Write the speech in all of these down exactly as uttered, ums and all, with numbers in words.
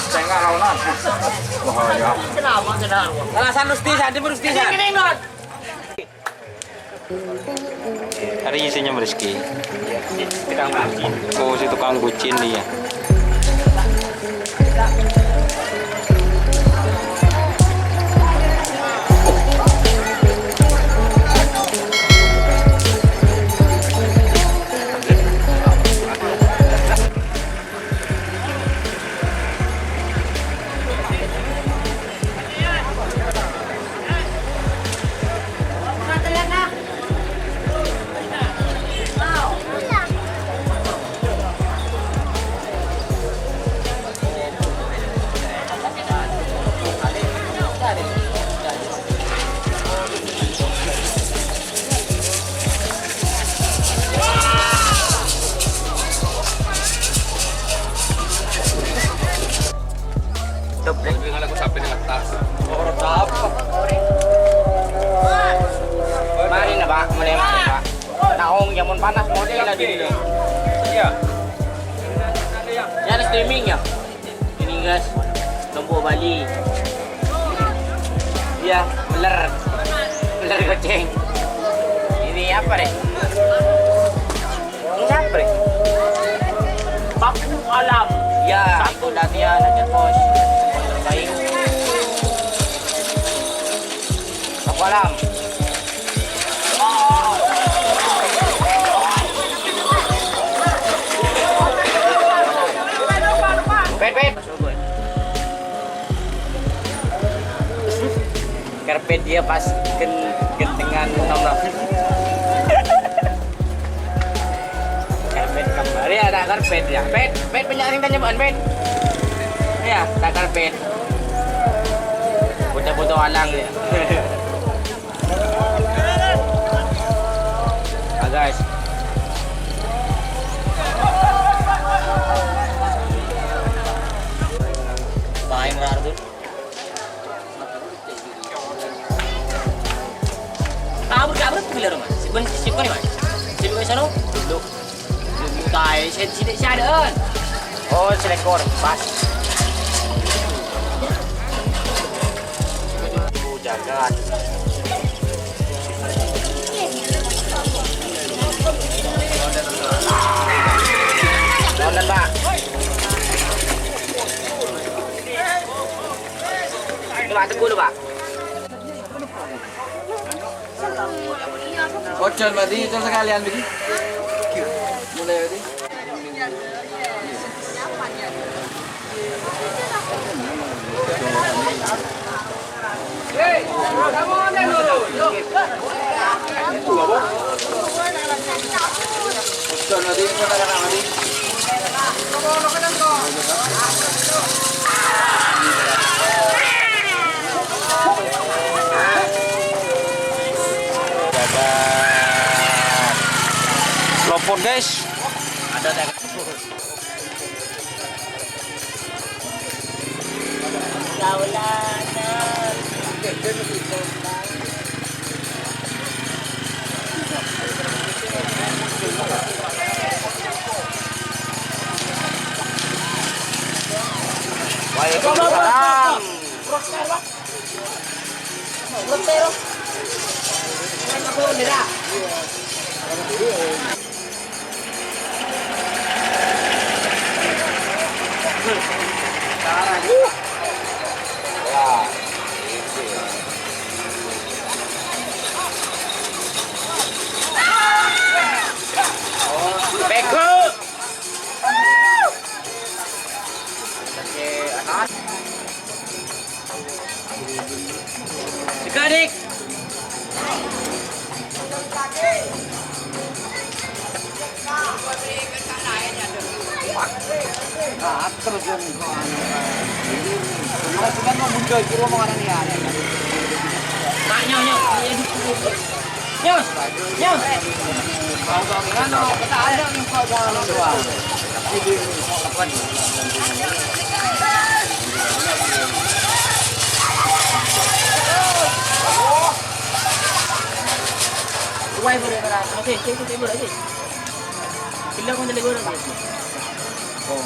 Sènga' laonan. Wah, ya. Alasan Rusti, San. Di mana Rusti, San? Arèya sè nyamrèskè. Oh, sè tokang bucin, iyâ. Doblè. Dengan aku sampai dengan tas. Orang apa? Mari na, Pak, mulai mari, Pak. Taong jaman panas model lagi. Iya. Ya, ada streaming ya. Ini, guys, lombok Bali. Iya, beler. Beler goceng. Ini apa, Rek? Ini siapa, Rek? Paku Alam. Ya, itu latihan aja, Bos. Terbaik. Paku Alam. Pet, pet. Karpet dia pas gen-, gentengan nomor. Karpet kembali ada karpet ya. Pet, pet banyak yang tanya bukan pet. Ya, tak karpet. Foto-foto alang ya. Ah, guys. Main rara tuh. Kabur, kabur, tuh, Mas. Si Ben, si Ben, Mas. Si Ben, sana. Loh. Tae, sè, sè, sè adâ'ân. Oh, selekor, pas. Jagat. Nonton, Pak. Ini Pak Teguh, lho, Pak. Ojon, Pak, dihitung sekalian begini. Mulai, Pak. Lopot, guys. Waalaikumsalam. Pegel. Sekadik. Nah, terus yang itu, anu, ini. Terus kan mau muncul itu omongan ini ya. Pak, nyok, nyok. Nyos, nyos. Wah, boleh, boleh. Oke, oke, oke, boleh, oke. Gila, kau jadi goreng. Oh.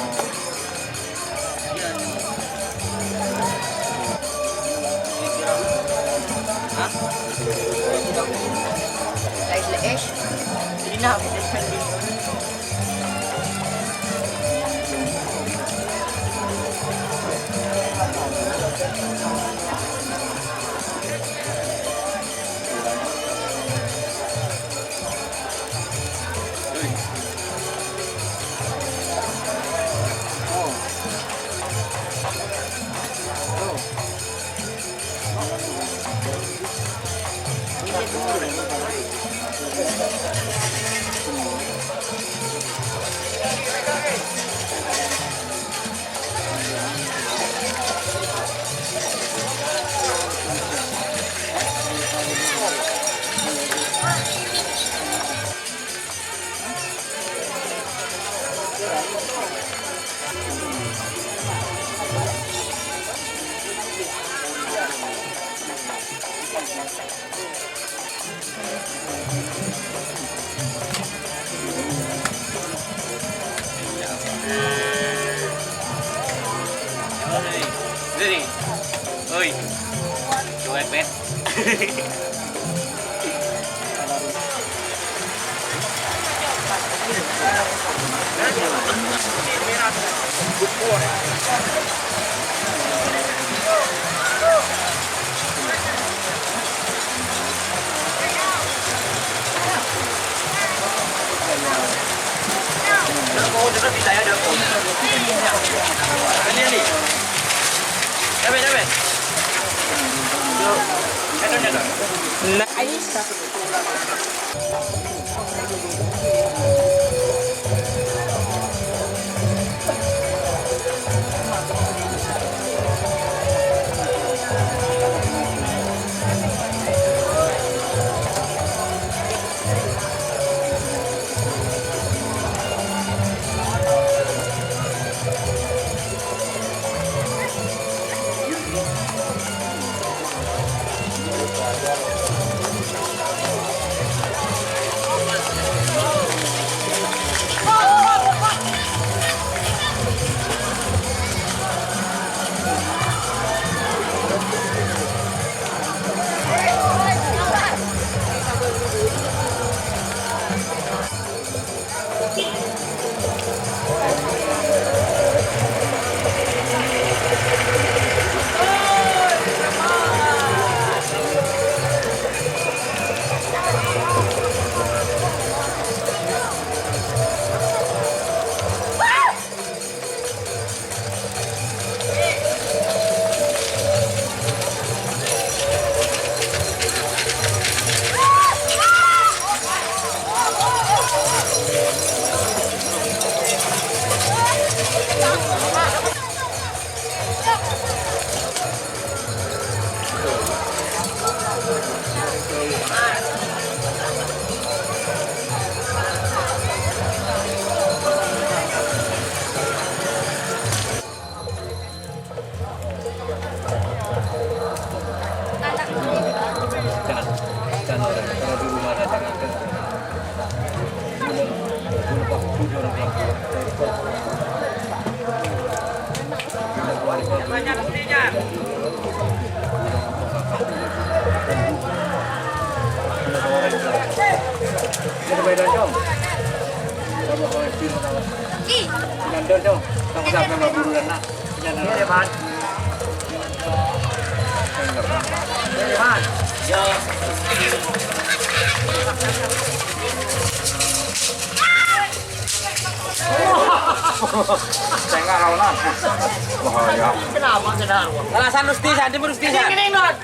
Hah? Guys, lees. Ini nak. Oi. Oi. Cuek, Bet. Sènga' kaulâ. Bahaya. Kenapa kena arwah? Alasan Rusti, San, di Rusti, San. Ini, ini, Don.